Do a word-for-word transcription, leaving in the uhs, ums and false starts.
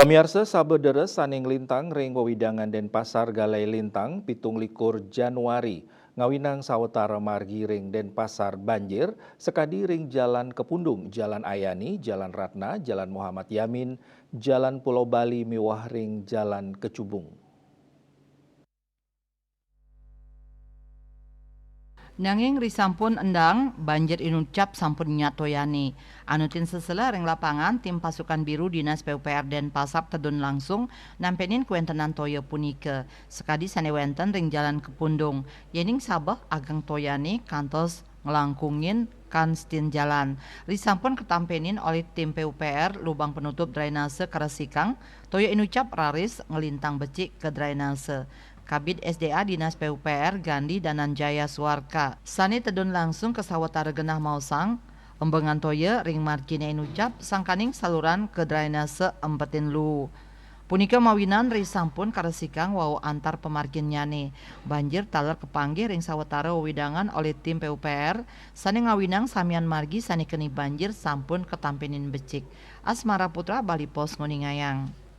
Pamiarsa, sabeh deres sane nglintang ring wewidangan Denpasar Galai Lintang pitung likur Januari ngawinang sawetara margi ring Denpasar banjir, sekadi ring Jalan Kepundung, Jalan Ayani, Jalan Ratna, Jalan Muhammad Yamin, Jalan Pulau Bali miwah ring Jalan Kecubung. Nanging risampun endang, banjir inucap sampun nyat toyane. Anutin sesela ring lapangan, tim pasukan biru Dinas P U P R Denpasar tedun langsung nampenin kawentenan toya punika, sekadi sane wenten ring Jalan Kepundung. Yening sabeh ageng toyane kantos nglangkungin kan stin jalan. Risampun katampenin olih tim P U P R lubang penutup drainase karesikang, toya inucap raris nglintang becik ke drainase. Kabid S D A Dinas P U P R Gandhi Dananjaya Suarka, sane tedun langsung ke sawatara genah maosang, embengan toya ring margine inucap sangkaning saluran ke drainase empetin luu. Punika mawinan risampun karesikang wau antar pamarginnyane. Banjir taler kapanggih ring sawatara wewidangan olih tim P U P R, sane ngawinang samian margi sane keni banjir sampun katampenin becik. Asmara Putra, Bali Post, nguningayang.